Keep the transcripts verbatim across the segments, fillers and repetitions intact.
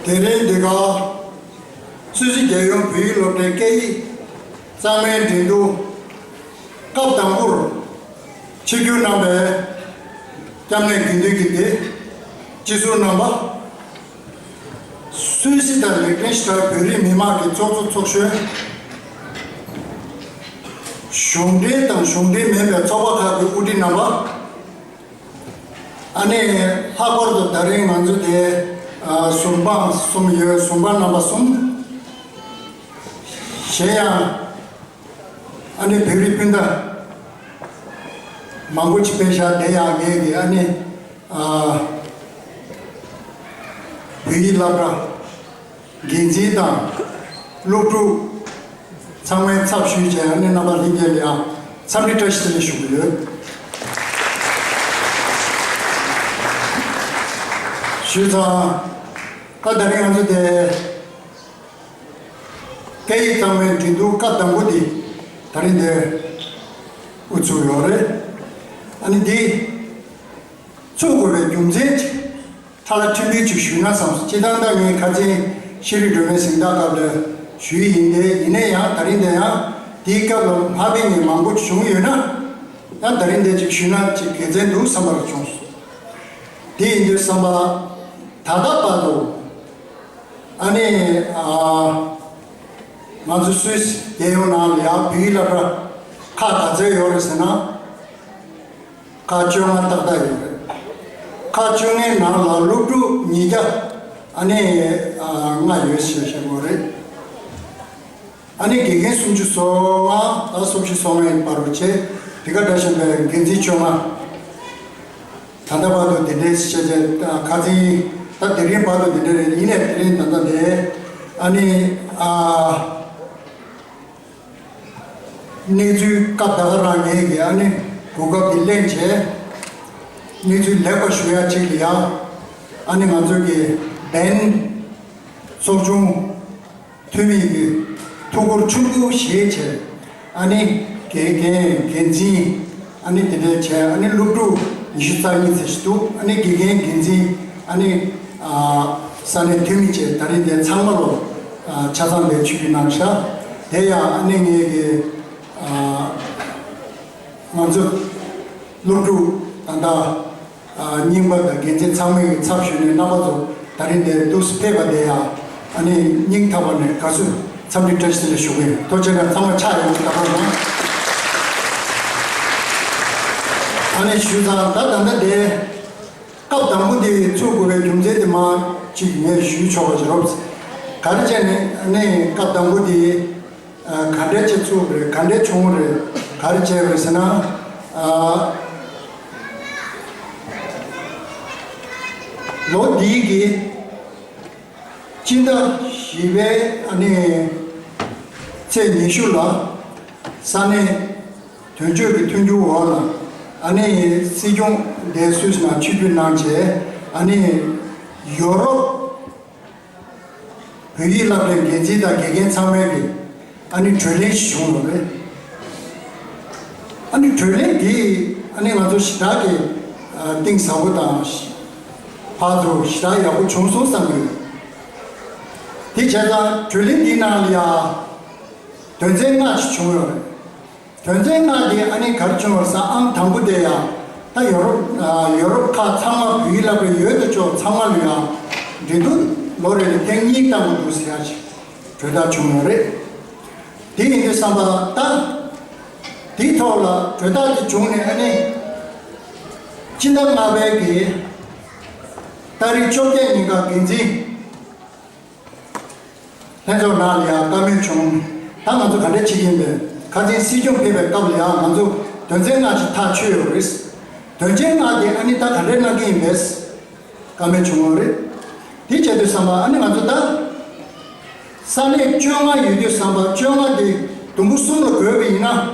དེ་རིང་འདི་ག་སུད་སི་རྒྱལ་ཡོངས་བོད་ཡིག་སློབ་གྲྭའི་སྐད་ཡིག་གཙང་མའི་འགྲན་བསྡུར་སྐབས་དང་པོར་ཆིབས་བསྒྱུར་གནང་པའི་སྐྱབས་གནས་དགེ་འདུན་གྱི་སྡེ། སྤྱི་ཟུར་རྣམ་པ། སུད་སི་དང་ལིག་ཏེན་ཤི་ཊན་བོད་རིགས་མི་མང་གི་ཚོགས་གཙོ་ཚོགས་གཞོན། གཞུང་འབྲེལ་དང་གཞུང་འབྲེལ་མིན་པའི་ཚོགས་པ་ཁག་གི་དབུ་ཁྲིད་རྣམ་པ། ཨ་ནི་ལྷག་པར་དུ་ད་རིང་ང་ཚོ་དེ་ཨ་ཟུར་དཔང་གསུམ་ཡོད། ཟུར་དཔང་རྣམ་པ་གསུམ། གཞན་ཡང་ཨ་ནི་བོད་རིགས་སྤུན་ཟླ་མང་པོ་ཅིག་དཔེ་བཞག་བསྡད་ཡག་ངེད་ཀྱི་ཨ་ནི་ཨ་བོད་ཡིག་སློབ་གྲྭ་འགན་འཛིན་དང་སློབ་ཕྲུག་ཚང་མའི་ཚབ་ཞུས་བྱས་ཨ་ནི་རྣམ་པ་ལྷན་རྒྱས་ལ་ཡང་འཚམས་འདྲི་བཀྲ་ཤིས་བདེ་ལེགས་ཞུ་གི་ཡོད། ཞུས་ཙང་ད་ད་རིང་ང་ཚོ་དེ་སྐད་ཡིག་གཙང་མའི་འགྲན་བསྡུར་སྐབས་དང་པོ་དེ་ད་རིང་དེ་དབུ་ཚུགས་ཡོད་རེད། ཨ་ནི་འདི་ཚུགས་དགོས་པའི་རྒྱུ་མཚན་ཅིག་ཁྲ་ལ་ཁྲིམས་མཐུན་ཅིག་ཞུས་ན་བསམ་སོང་། སྤྱིར་བཏང་ད་ངས་ཁ་ཚན་ཤེས་རིག་སྒྲོན་མེའི་གཟེངས་རྟགས་སྐབས་ལ་ཞུས་ཡིན་ཏེ། ཡིན་ན་ཡང་ད་རིང་དེ་ཡང་དེའི་སྐབས་ལ་མ་ཕེབས་མཁན་མང་པོ་བྱུང་ཡོད་ན་ཡང་ད་རིང་དེ་ཅིག་ཞུས་ན་ཅིག་དགེ་མཚན་འདུག་བསམ་པ་རུ་བྱུང་སོང་། དེ་ཡིན་དུས་བསམ་པ་ད་ལྟ་བར་དུ་ཨ་ནི་ཨ་ང་ཚོ་སུད་སི་རྒྱལ་ཡོངས་ནང་ལ་ཡང་བོད་ཡིག་སློབ་གྲྭ་ཁག་ག་ཚོད་ཡོད་རེད་ཟེར་ན། ཁག་བཅོ་ལྔ་ཏག་ཏག་ཡོད་རེད། ཁག་བཅོ་ལྔའི་ནང་ལ་སློབ་ཕྲུག་ཉིས་བརྒྱ་ཨ་ནི་ཨ་ལྔ་ཡོད་ཞེས་བཤད་དགོས་རེད། ཨ་ནི་དགེ་རྒན་སུམ་ཅུ་སོ་ལྔ་དང་སུམ་ཅུ་སོ་ལྔའི་བར་དུ་བྱས། དེ་ག་འདྲ་བཞིན་པའི་འགན་འཛིན་བཅོ་ལྔ། ད་ལྟ་བར་དུ་དེ་འདྲའི་བཤད་བྱས་ཁ་ཚིག་ད་དེ་རིང་བར་དུ་དེ་འདྲ་རེད། ཡིན་ནའི་དེ་རིང་ད་ལྟ་དེ་ཨ་ནི་ཨ། གནས་ཚུལ་སྐབས་ད་ག་རང་ངེད་ཀྱིས་ཨ་ནི་གོ་སྐབས་འདི་ལེན་བྱས། གནས་ཚུལ་ལེགས་པ་ཞུ་ཡ་གཅིག་ལ་ཡ། ཨ་ནི་ང་ཚོ་གི་བན་ཚོགས་ཆུང་འཐུས་མི་གི་ཐུགས་ཁུར་ཆེན་པོ་བཞེས་བྱས། ཨ་ནི་དགེ་རྒན་འགན་འཛིན། ཨ་ནི་དེ་འདྲ་བྱས། ཨ་ནི་སློབ་ཕྲུག་ཉི་ཤུ་རྩ་གཉིས་ཙམ་ཞིག་འདུག་ཨ་ནི་དགེ་རྒན་འགན་འཛིན། ཨ་ནི་ཨ་ས་གནས་འཐུས་མི་བཅས་ད་རིང་དེ་ཚང་མ་ལོ་ཨ་ཆ་ཚང་ལས་ཆོས་ཀྱི་གནང་ཤག་དེ་ཡང་ཨ་ནི་ངེད་ཀྱི་ཨ་ང་ཚོ་སློབ་ཕྲུག་ད་ལྟ་ཨ་རྙིང་པ་དང་འགན་འཛིན་ཚང་མའི་ཚབ་ཞུས་ནས་རྣམ་པ་ཚོ་ད་རིང་དེ་འདུག་སེ་ཕེབས་པ་དེ་ཡང་ཨ་ནི་སྙིང་ཐག་པ་ནས་དགའ་བསུ་འཚམས་འདྲི་བཀྲ་ཤིས་བདེ་ལེགས་ཞུ་གི་ཡིན། ཐུགས་རྗེ་གནང་། ཚང་མ་ཕྱག་ཡོང་བའི་བཀའ་དྲིན་གནང་། ཨ་ནི་ཞུས་ཙང་ད་ད་ལྟ་དེ། སྐབས་དང་པོ་དེ་ཚུགས་དགོས་པའི་རྒྱུ་མཚན་དེ་མར་ཅིག་ངས་ཞུས་ཆོག་པ་ཞིག་རོབ། ག་རེ་བྱས་ནས་ནས་སྐབས་དང་པོ་དེ་ག་འདྲ་ཅིག་ཚུགས་པ་རེད། ག་འདྲ་བྱུང་བ་རེད། ག་རེ་བྱས་པ་རེད་ཟེར་ན། ལོ་འདིའི་གི་སྤྱི་ཟླ་བཞི་པའི་ཨ་ནི་ཚེས་ཉི་ཤུ་ལ་ས་གནས། དོན་གཅོད་ཀྱི་མཐུན་འགྱུར་འོག་ལ་ཨ་ནི་སྲིད་སྐྱོང་དེ་སུད་སི་ནང་ཆིབས་བསྒྱུར་གནང་བྱས། ཨ་ནི་ཡོ་རོབ་བོད་ཡིག་སློབ་གྲྭའི་འགན་འཛིན་དང་དགེ་རྒན་ཚང་མས་ཀྱི་ཨ་ནི་གྲོས་གླེང་ཞིག་བྱུང་བ་རེད། ཨ་ནི་གྲོས་གླེང་འདི་ཨ་ནི་ང་ཚོ་ཞེ་དྲག་གི་གཏིང་ཟབ་པོ་དང་ཕར་ཚུར་ཞེ་དྲག་ཡག་པོ་བྱུང་སོང་བསམ་གྱི་ཡོད། དེ་བྱས་ཙང་གྲོས་གླེང་འདིའི་ནང་ལ་ཡང་དོན་ཚན་ལྔ་ཞིག་བྱུང་ཡོད་རེད། དོན་ཚན་ལྔ་དེ་ཨ་ནི་ག་རེ་བྱུང་བ་རེད་ཟེར་ན། ཨང་དང་པོ་དེ་ཡང་ད་ཡོ་རོབ་ཡོ་རོབ་ཁག་ཚང་མ་བོད་ཡིག་སློབ་གྲྭ་ཡོད་དོ་ཅོག་ཚང་མ་ལ་ཡང་འགྲན་བསྡུར་ལོ་རེ་ལ་ཐེངས་གཉིས་བཏང་གི་འདུག་ཟེར་ཡ་ཞིག་གྲོས་ཐག་བྱུང་ཡོད་རེད། དེ་ཡིན་དུས་བསམ་པ་ད་དེའི་ཐོག་ལ་གྲོས་ཐག་དེ་བྱུང་ནས་ཨ་ནི་སྤྱི་ཟླ་ལྔ་པའི་གི་ཏ་རིག་བཅོ་བརྒྱད་ཉིན་ཀ་འགན་འཛིན་ལྷན་ཚོགས་ནང་ལ་ཡང་བཀའ་མོལ་བྱུང་། ད་ང་ཚོ་ག་འདྲ་བྱེད་ཀྱི་ཡིན་པས། ཁ་སང་སྲིད་སྐྱོང་ཕེབས་པའི་སྐབས་ལ་ཡང་ང་ཚོ་དོན་ཚན་ལྔ་ཞིག་ཐག་ཆོད་ཡོད་རེད། དོན་ཚན་ལྔ་དེ་ཨ་ནི་ད་ག་འདྲ་གནང་གི་ཡིན་པས་བཀའ་མོལ་བྱུང་བ་རེད། དེ་བྱས་དུས་བསམ་པ་ཨ་ནི་ང་ཚོ་ད་ས་གནས་བཅོ་ལྔ་ཡོད་དུས་བསམ་པ་བཅོ་ལྔ་དེ་དུམ་བུ་གསུམ་ལ་བགོས་པ་ཡིན་ན་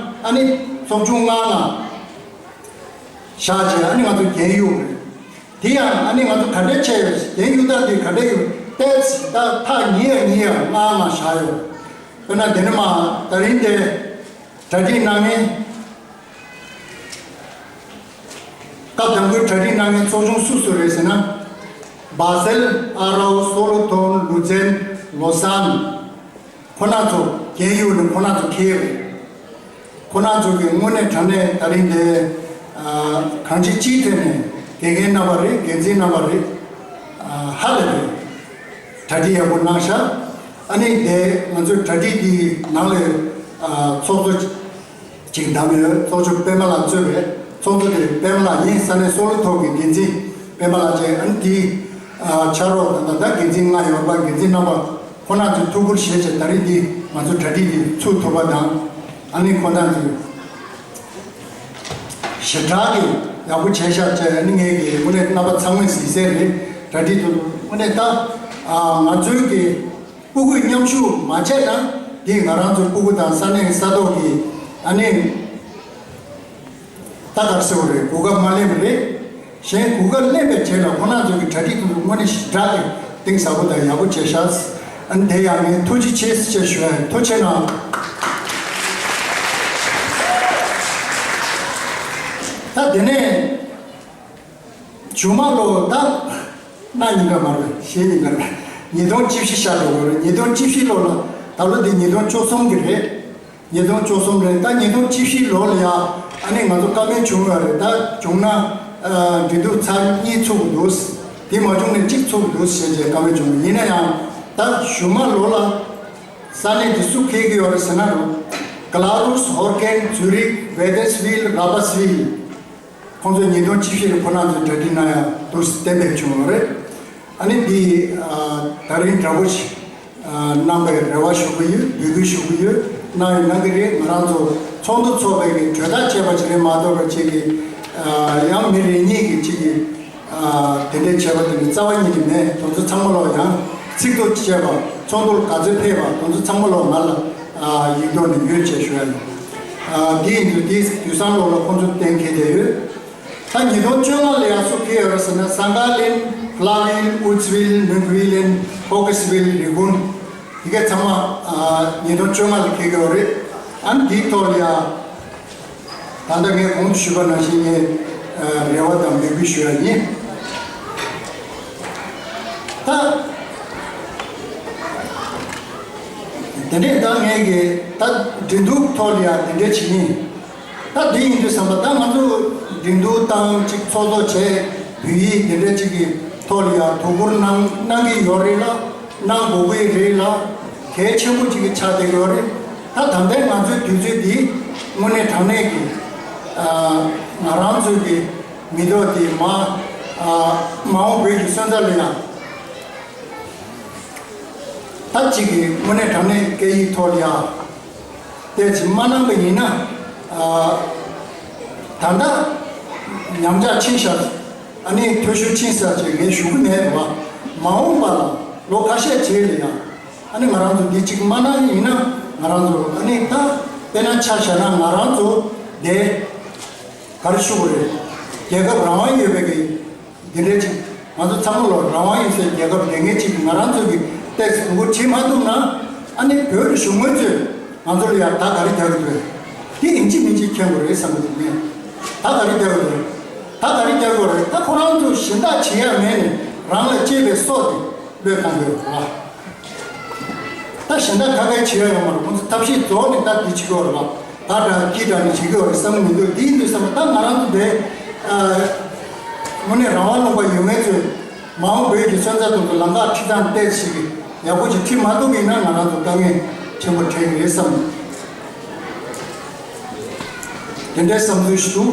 ཨ་ནི་ཚོགས་ཆུང་ལྔ་ལྔ་བཞག་བྱས་ཨ་ནི་ང་ཚོ་རྒྱན་གཡུག་རེད། དེ་ཡང་ཨ་ནི་ང་ཚོ་ག་འདྲ་བྱས་ཡོད། རྒྱན་གཡུག་སྟངས་དེ་ག་འདྲ་ཡོད། ཏོག་ཙམ་ད་ཐག་ཉེ་ཡང་ཉེ་ཡང་ལྔ་ལྔ་བཞག་ཡོད། དཔེར་ན་དེ་ནི་མ་ད་རིང་དེ་གྲ་སྒྲིག་གནང་མཁན། སྐབས་དང་པོའི་གྲ་སྒྲིག་གནང་མཁན་ཚོགས་ཆུང་སུ་སུ་རེད་ཟེར་ན། བ་སེལ། ཨ་རའོ། སོ་ལོ་ཐོན། ལུ་ཛན། ལོ་སན། ཁོ་ན་ཚོ་རྒན་ཡོལ་ནས་ཁོ་ན་ཚོ་འཁེལ་ཡོད་རེད། ཁོ་ན་ཚོ་གི་དངོས་གནས་དྲང་གནས་ད་རིང་དེ་གང་ཅི་ཅིའི་ཐད་ནས་དགེ་རྒན་རྣམ་པ་རེད། འགན་འཛིན་རྣམ་པ་རེད། ཧ་ལས་པའི་གྲ་སྒྲིག་ཡག་པོ་གནང་ཤག་ཨ་ནི་དེ་ང་ཚོའི་གྲ་སྒྲིག་འདིའི་ནང་ལ་ཚོགས་གཙོ་ཅིག་བདམས་ཡོད། ཚོགས་གཙོ་པད་མ་ལགས་གཙོས་པའི་ཚོགས་གཙོ་དེ་པད་མ་ལགས་ཡིན། ས་གནས་སོ་ལོ་ཐོག་གི་འགན་འཛིན་པད་མ་ལགས་བཅས། ཨ་ནི་དེའི་ཕྱག་རོགས་དང་ད་ལྟ་འགན་འཛིན་ལྔ་ཡོད་པ། འགན་འཛིན་རྣམ་པ་ཁོང་རྣམ་ཚོས་ཐུགས་ཁུར་བཞེས་བྱས་ད་རིང་འདི་ང་ཚོ་གྲ་སྒྲིག་འདི་ཚུགས་ཐུབ་པ་དང་། ཨ་ནི་ཁོང་རྣམ་ཚོས་ཞེ་དྲག་གི་ཡག་པོ་བྱས་ཤག་བྱས། ཨ་ནི་ངས་ཀྱི་དངོས་གནས་རྣམ་པ་ཚང་མས་གཟིགས་གསལ་རེད། གྲ་སྒྲིག་ཏུ་དངོས་གནས་ད་ང་ཚོའི་གི་སྤུ་གུས་མཉམ་ཞུགས་མ་བྱས་ན་འདི་ང་རང་ཚོའི་སྤུ་གུ་དང་ས་གནས་ས་ཐོག་གི་ཨ་ནི། ད་ག་རེ་ཟེར་བ་རེད། གོ་སྐབས་མ་ལེན་པ་རེད། གཞན་གོ་སྐབས་ལེན་པའི་རྗེས་ལ་ཁོང་རྣམ་ཚོ་གི་གྲ་སྒྲིག་དེ་ཚོ་དངོས་གནས་ཞེ་དྲག་གི་གཏིང་ཟབ་པོ་དང་ཡག་པོ་བྱས་ཤག་ཨ་ནི་དེ་ཡང་ངས་ཐུགས་རྗེ་ཆེ་ཞེས་ཞུ་ཡ་ཡིན། ཐུགས་རྗེ་གནང་། ད་དེ་ནས་མཇུག་མ་ལོ་ད་གནའ་ཉིན་ག་མ་རེད། གཞེས་ཉིན་ག་རེད། ཉིས་སྟོང་བཅུ་བཞི་ཤར་འགྲོ་གི་རེད། ཉིས་སྟོང་བཅུ་བཞི་ལོ་ལ་ད་ལོ་འདི་ཉིས་སྟོང་བཅུ་གསུམ་གི་རེད། ཉིས་སྟོང་བཅུ་གསུམ་རེད། ད་ཉིས་སྟོང་བཅུ་བཞི་ལོ་ལ་ཡ་ཨ་ནི་ང་ཚོ་བཀའ་མོལ་བྱུང་ཡོད་རེད། ད་བྱུང་ན་འབྲེལ་གཏུག་ཚར་གཉིས་ཚུགས་འདུག་དེ་མ་བྱུང་ན་གཅིག་ཚུགས་འདུག་ཞེས་བྱས་བཀའ་མོལ་བྱུང་། ཡིན་ན་ཡང་ད་གཞུག་མ་ལོ་ལ་ས་གནས་དེ་སུ་འཁེལ་གྱི་ཡོད་རེད་ཟེར་ན། རོ་ཀ་ལ་རུས། ཧོར་ཀན། ཛུ་རིག། ཝེ་ཏེ་སི་ཝིལ། ར་པ་སི་ཝིལ། ཁོང་ཚོས་ཉིས་སྟོང་བཅུ་བཞི་ལ་ཁོ་རང་ཚོའི་གྲ་སྒྲིག་གནང་ཡ་འདུག་གཏན་འབེབས་བྱུང་ཡོད་རེད། ཨ་ནི་འདི་ད་རིང་འདྲ་པོ་ཞིག་གནང་བའི་རེ་བ་ཞུ་གི་ཡོད། འབོད་སྐུལ་ཞུ་གི་ཡོད། གནང་ཡོད་གནང་གི་རེད། ང་རང་ཚོ་ཚོགས་འདུ་ཚོགས་པའི་གི་གྲོས་ཐག་བཅད་པ་ཞིག་རེད་མ་གཏོགས་པ་ཅིག་གི་ཡང་མི་རེ་གཉིས་ཀྱི་ཅིག་གི་དེ་འདྲའི་བྱས་པ་དེ་ནི་རྩ་བ་ཉིད་ནས་མེད། དེ་ཚོ་ཚང་མ་ལོག་ཡང་ཚིག་ཐོ་བཅད་པ། ཚོགས་འདུར་ག་ཚོད་ཕེབས་པ། དེ་ཚོ་ཚང་མ་ལོག་ང་ལ་ཡིག་ཐོག་ནས་ཡོད་ཅེས་ཞུ་ཡ་ཡིན། འདི་ཡིན་དུས་འདི་དུས་སང་ལོག་ལ་ཁོང་ཚོ་གཏན་འཁེལ་བསྡད་ཡོད། ད་ཉིས་སྟོང་བཅོ་ལྔ་ལ་ཡང་སུ་ཕེབས་ཡོད་རེད་ཟེར་ན། སང་ག་ལིན། ཕ་ལ་ཝིལ། ཨུ་ཙི་ཝིལ། ནུན་ཝི་ལིན། ཧོ་ཀི་སི་ཝིལ། རི་གུན། དེ་གས་ཚང་མ་ཉིས་སྟོང་བཅོ་ལྔ་ལ་ཕེབས་ཀྱི་ཡོད་རེད། ཨ་ནི་འདིའི་ཐོག་ལ་ཡང་ད་ལྟ་ངས་གོང་དུ་ཞུས་པ་ནང་བཞིན་ངས་རེ་བ་དང་འབོད་སྐུལ་ཞུ་ཡ་ཡིན། ད་དེ་འདྲས་ད་ངས་གི་ད་འགྲན་བསྡུར་ཐོག་ལ་ཡང་དེ་འདྲས་བྱེད་ཡིན། ད་འདི་ཡིན་དུས་བསམ་པ། ད་ང་ཚོ་འགྲན་བསྡུར་བཏང་ཅིག་ཚོགས་གཙོ་བྱས་བོད་ཡིག་འདི་འདྲ་ཅིག་གི་ཐོག་ལ་ཡང་དོ་ཁུར་གནང་གནང་གི་ཡོད་རེད་ལ། གནང་དགོས་ཀྱི་རེད་ལ། གལ་ཆེན་པོ་ཅིག་གི་ཆགས་བསྡད་ཀྱི་ཡོད་རེད། ད་ད་ལྟའི་ང་ཚོའི་དུས་ཚོད་འདི་དངོས་གནས་དྲང་གནས་ཀྱི་ང་རང་ཚོའི་གི་མི་ཐོག་འདི་མ་མ་འོངས་བོད་ཀྱི་སོན་རྩ་ལ་ཡང་ད་ཅིག་གི་དངོས་གནས་དྲང་གནས་སྐད་ཡིག་ཐོག་ལ་ཡང་ཏོག་ཙམ་མ་གནང་པ་ཡིན་ན། ཨ། ད་ལྟ་ཉམས་ཆག་ཕྱིན་ཤག་ཨ་ནི་འཐུས་ཤོར་ཕྱིན་ཤག་ཅེས་ངས་ཞུ་གི་མེད་པ། མ་འོངས་པ་ལ་ལོ་ཁ་ཤས་རྗེས་ལ་ཡང་ཨ་ནི་ང་རང་ཚོ་འདི་གཅིག་མ་གནང་ཡིན་ན། ང་རང་ཚོ་ཨ་ནི་ད་དཔེར་ན་ཆ་བཞག་ན་ང་རང་ཚོ་དེ་ག་རེ་ཞུ་དགོས་རེད། རྒྱལ་ཁབ་རང་དབང་ཡོད་པའི་གི་འདི་འདྲའི་ཅིག་ང་ཚོ་ཚང་མ་ལོ་རང་དབང་ཡིན་སའི་རྒྱལ་ཁབ་ལས་ངན་ཅིག་ང་རང་ཚོ་གི་ཏོག་ཙམ་གོ་བ་བྱེད་མ་ཐུབ་ན། ཨ་ནི་བོད་ཀྱི་གཞུང་དངོས་ཚོས་ང་ཚོ་ལ་ཡང་ད་ག་རེ་རྒྱག་གི་འདུག་དེ་ཡིན་གཅིག་མིན་གཅིག་མཁྱེན་དགོས་རེད་བསམ་གི་འདུག་ངས་ད་ག་རེ་རྒྱག་གི་རེད། ད་ག་རེ་རྒྱག་གི་རེད། ད་ཁོ་རང་ཚོ་གཞན་དག་བྱེད་ཡ་མེད་ནས་རང་ལ་གཅེས་པའི་སྲོག་དེ་བློས་བཏང་གི་ཡོད་རེད་བ། ད་གཞན་དག་ག་གའི་བྱེད་ཡ་ཡོད་མ་རེད། ཁོང་ཚོ་ཐབས་ཤེས་རྫོགས་ནས་ད་འདི་བྱེད་ཀྱི་ཡོད་རེད་བ། ད་འདྲ་སྐྱིད་དྲགས་ནས་བྱེད་ཀྱི་ཡོད་རེད་བསམ་གི་མི་འདུག་དེ་ཡིན་དུས་བསམ་པ། ད་ང་རང་ཚོ་འདི་དངོས་གནས་རང་དབང་ལུང་པ་ཡོད་མཁན་ཚོས་མ་འོངས་བོད་ཀྱི་སོན་རྩ་དེ་ཚོ་ལམ་ཁ་ཁྲིད་སྟངས་ཏོག་ཙམ་ཞིག་ཡག་པོ་ཅིག་ཁྲིད་མ་ཐུབ་པ་ཡིན་ན་ང་རང་ཚོ་དཀའ་ངལ་ཆེན་པོ་འཕྲད་ཀྱི་རེད་བསམ། དེ་འདྲའི་བསམ་ཚུལ་ཞིག་འདུག་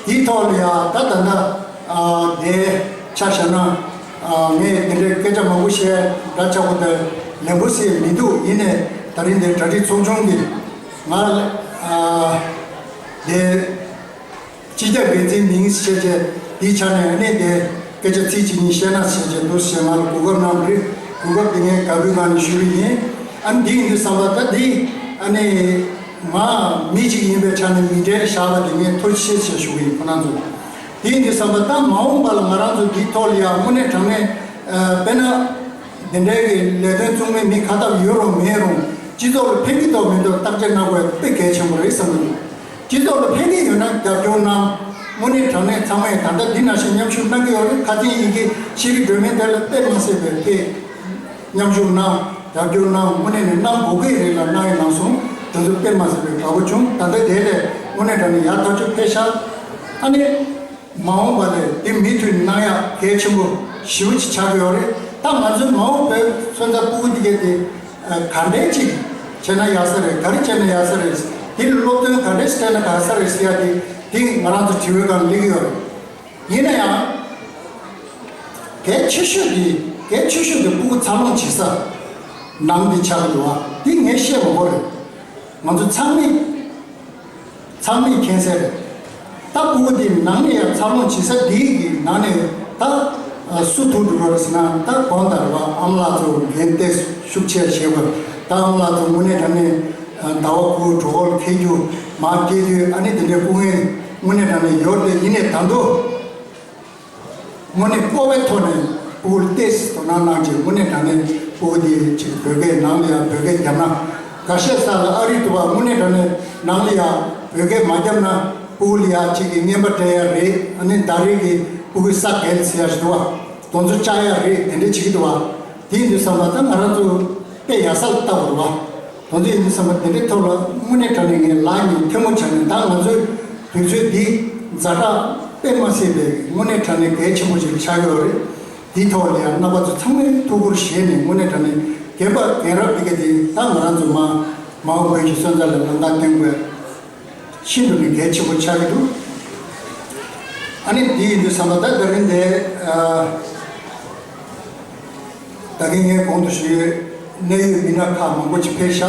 དེའི་ཐོག་ལ་ཡང་ད་ད་ལྟ་ཨ་དེ་ཆ་བཞག་ན། ཨ་ངས་དེ་འདྲའི་སྐད་ཆ་མང་པོ་བཤད་འདྲ་ཆགས་པ་དེ་ལན་པོ་ཟེར་མི་འདུག་ཡིན་ནའི་ད་རིང་འདིར་གྲ་སྒྲིག་ཚོགས་ཆུང་གིས་ང་ཨ་དེ་སྤྱི་ཁྱབ་འགན་འཛིན་མིང་བཤད་བྱས། དེའི་ཆ་ནས་ཨ་ནི་དེ་སྐད་ཆ་ཚིག་གཅིག་གཉིས་བཤད་ན་ཟེར་བྱས་འདུག་ཟེར་ང་ལ་གོ་སྐབས་གནང་བ་རེད། གོ་སྐབས་དེ་ངས་དགའ་པོའི་ངང་ནས་ཞུ་གི་ཡིན། ཨ་ནི་འདི་ཡིན་དུས་བསམ་པ། ད་འདི་ཨ་ནི་ང་མི་གཅིག་ཡིན་པའི་ཆ་ནས་མི་གྲལ་བཞག་པ་དེ་ངས་ཐུགས་རྗེ་ཆེ་ཞུ་གི་ཡིན། ཁོ་རང་ཚོ་དེ་ཡིན་དུས་བསམ་པ། ད་མ་འོངས་པ་ལ་ང་རང་ཚོ་འདིའི་ཐོག་ལ་ཡང་དངོས་གནས་དྲང་གནས་ཨ་དཔེར་ན་འདི་འདྲའི་གི་ལས་དོན་བཙུགས་མི་མི་ཁ་ཐབས་ཡོད་རུང་མེད་རུང་སྤྱི་ཚོགས་ལ་ཕན་གྱི་འདུག་མི་འདུག་བརྟག་དཔྱད་གནང་དགོས་དཔེ་གལ་ཆེན་པོ་རེད་བསམ་གྱི་འདུག་སྤྱི་ཚོགས་ལ་ཕན་གྱི་ཡོད་ན་རྒྱབ་སྐྱོར་གནང་། དངོས་གནས་དྲང་གནས་ཚང་མས་ད་ལྟ་འདི་ནང་བཞིན་མཉམ་ཞུགས་གནང་གི་ཡོད་རེད། ཁ་རྩང་ཡི་གེ་ཤེས་རིག་སྒྲོན་མེ་དེ་ལ་དཔེ་མ་སྲིད་པའི་དཔེ་མཉམ་ཞུགས་གནང་རྒྱབ་སྐྱོར་གནང་དངོས་གནས་ནས་གནང་དགོས་ཀྱི་རེད་ལ་གནང་ཡི་གནང་སོང་། དེ་ཚོ་དཔེ་མ་སྲིད་པའི་དགའ་པོ་བྱུང་། ད་ལྟ་དེ་ལས་དངོས་གནས་དྲང་གནས་ཡར་ཐག་ཆོད་ཕེབས་ཤག་ཨ་ནི། མ་འོངས་པ་ལས་འདི་མུ་མཐུད་གནང་ཡག་གལ་ཆེན་པོ་ཞེ་པོ་ཅིག་ཆགས་ཀྱི་ཡོད་རེད། ད་ང་ཚོའི་མ་འོངས་པའི་སོན་རྩ་ཕྲུ་གུ་འདི་གས་དེ་ག་འདྲས་ཅིག་བྱས་ན་ཡག་ས་རེད། ག་རེ་བྱས་ན་ཡག་ས་རེད། འདི་ལ་སློབ་སྟོན་ག་འདྲས་སྤྲད་ན་དགའ་ས་རེད་ཟེར་ཡ་དེ་དེ་ང་རང་ཚོ་དྲི་བའི་སྒང་སླེབས་ཀྱི་ཡོད་རེད། ཡིན་ན་ཡང་གལ་ཆེ་ཤོས་དེ་གལ་ཆེ་ཤོས་དེ་ཕྲུ་གུ་འཚར་ལོངས་བྱེད་ས་ནང་དེ་ཆགས་ཀྱི་འདུག་བ། དེ་ངས་བཤད་མ་དགོས་རེད། ང་ཚོ་ཚང་མས། ཚང་མས་མཁྱེན་གསལ་རེད། ད་ཕྲུ་གུ་དེ་ནང་ནས་ཡང་འཚར་ལོངས་བྱེད་ས་དེའི་གི་ནང་ནས་ད་སུ་ཐུག་འགྲོ་རེད་ཟེར་ན་ད་གོང་ལྟར་བ་ཨ་མ་ལགས་ཚོ་འགན་ཏོག་ཙམ་ཤུགས་ཆེ་བཞེས་དགོས། ད་ཨ་མ་ལགས་ཚོ་དངོས་གནས་དྲང་གནས་ཟླ་བ་དགུ་གྲོད་ཁོག་ལ་འཁྱེར་རྒྱུ་མར་སྐྱེལ་རྒྱུ་ཨ་ནི་དེ་འདྲའི་སྐུ་ངལ་དངོས་གནས་དྲང་གནས་ཡོད་རེད། ཡིན་ནའི་ད་དུང་། དངོས་གནས་སྤོབས་པའི་ཐོག་ནས་ཕྲུ་གུར་ཏོག་ཙམ་དོ་སྣང་གནང་རྗེས་དངོས་གནས་དྲང་གནས་ཕྲུ་གུ་དེ་ཅིག་བོད་སྐད་ནང་ལ་ཡང་བོད་སྐད་བརྒྱབ་ན། འགའ་ཤས་ས་ལ་ཨ་རི་འདུག་བ། དངོས་གནས་དྲང་གནས་ནང་ལ་ཡང་བོད་སྐད་མ་བརྒྱབ་ན་ཕྲུ་གུ་ལ་ཡང་ཅིག་གི་རྔན་པ་སྤྲད་ཡ་རེད། ཨ་ནི་ཟླ་རེ་གི་ཕྲུ་གུའི་ས་གལ་ཟེར་ཡ་ཞིག་འདུག་བ། དེ་ཚོ་བཅག་ཡ་རེད། དེ་འདྲས་བྱེད་ཀྱི་འདུག་བ། དེ་ཡིན་དུས་ཙམ་པ་ད་ང་རང་ཚོ་དཔེ་ཡག་ས་ལ་ལྟ་དགོས་རེད་བ། དོན་དུ་ཡིན་དུས་ཙམ་པ་དེ་འདྲའི་ཐོག་ལ་དངོས་གནས་དྲང་གནས་ངས་ལག་གཉིས་ཐལ་མོ་སྦྱར་ནས་ད་ང་ཚོའི་དུས་ཚོད་འདི་ཛ་དྲག་དཔེ་མ་སྲིད་པའི་དངོས་གནས་དྲང་གནས་གལ་ཆེན་པོ་ཞིག་ཆགས་ཡོད་རེད། འདིའི་ཐོག་ལ་ཡང་རྣམ་པ་ཚོ་ཚང་མས་ཐུགས་ཁུར་བཞེས་ནས་དངོས་གནས་དྲང་གནས་རྒན་པ་རྒན་རབས་འདི་ག་དེ་ད་ང་རང་ཚོ་མ་མ་འོངས་བོད་ཀྱི་སོན་རྩ་ལ་ལམ་ཁ་སྟོན་དགོས། ཤིན་ཏུ་ནས་གལ་ཆེན་པོ་ཆགས་ཀྱི་འདུག་ཨ་ནི་འདི་ཡིན་དུས་ཙམ་པ་ད་ད་རིང་འདི་ཨ། ད་གིན་ངས་གོང་དུ་ཞུས་ཡོད། གནད་ཡོད་མི་སྣ་ཁག་མང་པོ་ཅིག་ཕེབས་ཤག་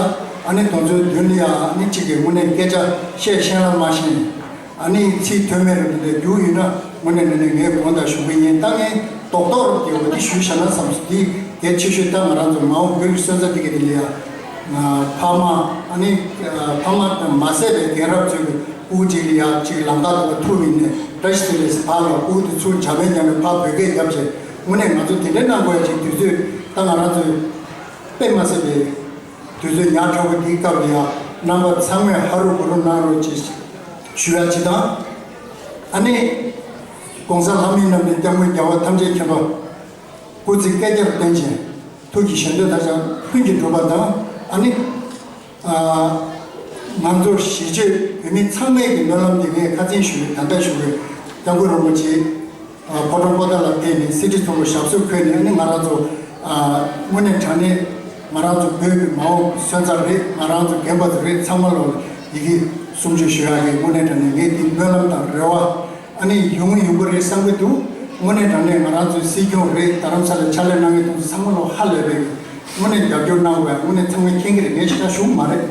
ཨ་ནི་དེ་ཚོའི་མདུན་ལ་ཡང་ཨ་ནི་གཅིག་གིས་དངོས་གནས་སྐད་ཆ་བཤད་ཤེས་ལ་མ་ཤེས། ཨ་ནི་ཚིག་ཐོན་མེད་རུ་འདི་འདྲ་རྒྱུགས་ཡོད་ན་དངོས་གནས་ནས་ངས་གོང་དུ་ཞུ་གི་ཡིན། ད་ངས་རྡོག་རྡོག་རུ་དེ་འོ་དེ་ཞུས་བཞག་ན་བསམ་སོང་། འདི་གལ་ཆེ་ཤོས་ད་ང་རང་ཚོ་མ་འོངས་བོད་ཀྱི་སོན་རྩ་འདི་ག་དེ་ལ་ཡང་ཕ་མ་ཨ་ནི་ཕ་མ་དང་མ་ཟད་པའི་རྒན་རབས་ཚོས་ཀྱི་སྤུ་གུ་གཅིག་ལ་ཡང་གཅིག་ལམ་ཁ་ཐོག་ཐུག་མིན་ནས་བཀྲ་ཤིས་བདེ་ལེགས་ཕར་ལ་སྤུ་གུ་དེ་ཚུར་འཇར་པན་རྒྱབ་ནས་ཕར་བོད་སྐད་རྒྱབ་བྱས། དངོས་གནས་ང་ཚོ་དེ་འདྲའི་གནང་དགོས་ཡ་ཅིག་དུས་ཚོད་ད་ང་རང་ཚོའི་དཔེ་མ་སྲིད་པའི་དུས་ཚོད་ཉག་ཕྲ་བོ་འདིའི་སྐབས་ལ་ཡང་རྣམ་པ་ཚང་མས་ཧ་རུ་གུ་རུ་གནང་རོགས་ཅེས་ཞུ་ཡ་ཅིག་དང་། ཨ་ནི་༸གོང་ས་ལྷ་མིའི་རྣམ་འདྲེན་སྐྱབས་མགོན་རྒྱལ་བ་ཐམས་ཅད་མཁྱེན་པ་སྐུ་ཚེ་བསྐལ་བརྒྱར་བརྟན་ཅིང་ཐུགས་ཀྱི་བཞེད་དོན་མཐའ་དག་ལྷུན་གྱིས་འགྲུབ་པ་དང་། ཨ་ནི། ང་ཚོ་གཞིས་བྱེས་བོད་མི་ཚང་མའི་གི་སྨོན་ལམ་འདི་ངས་ཁ་སང་ཞུ་བའི་ད་ལྟ་ཞུ་བའི་སྐྱབས་མགོན་རིན་པོ་ཆེ་ཕོ་བྲང་པོ་ཏཱ་ལ་ཕེབས་ནས་གསེར་ཁྲི་ཚོམ་བུ་ཞབས་སོར་འཁོད་ནས་ཨ་ནི་ང་རང་ཚོ་དངོས་གནས་དྲང་གནས་ང་རང་ཚོ་བོད་ཀྱི་མ་འོངས་སོན་རྩ་རེད། ང་རང་ཚོ་རྒན་པ་ཚོ་རེད། ཚང་མ་ལོ་ཡི་གེ་གསུང་ཆོས་ཞུ་ཡག་གི་དངོས་གནས་དྲང་གནས་ངས་འདི་སྨོན་ལམ་དང་རེ་བ། ཨ་ནི་ཡོང་ཡོང་གི་རེད་བསམ་གྱི་འདུག་དངོས་གནས་དྲང་གནས་ང་རང་ཚོའི་སྲིད་སྐྱོང་རེད། རྡ་རམ་ས་ལ་ཕྱག་ལས་གནང་མཁན་དེ་ཚོ་ཚང་མ་ལོ་ཧ་ལས་པའི་དངོས་གནས་རྒྱབ་སྐྱོར་གནང་དགོས། དངོས་གནས་ཚང་མས་མཁྱེན་གྱི་རེད། ངས་ཞེ་དྲག་ཞུ་གི་མ་རེད།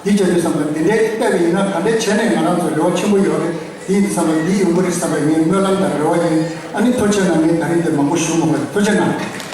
འདི་བྱ་རྒྱུ་བསམ་པ་འདི་འདྲའི་བལྟས་པ་ཡིན་ན་ག་འདྲས་བྱས་ནས་ང་རང་ཚོ་རེ་བ་ཆེན་པོ་ཡོད་རེད། འདི་ཡིན་བསམ་པ་འདི་ཡོང་གི་རེད་བསམ་པའི་ངའི་སྨོན་ལམ་དང་རེ་བ་ཡིན། ཨ་ནི་ཐུགས་རྗེ་གནང་། ངས་ད་རིང་འདིར་མང་པོ་ཞུ་མ་དགོས། ཐུགས་རྗེ་གནང་།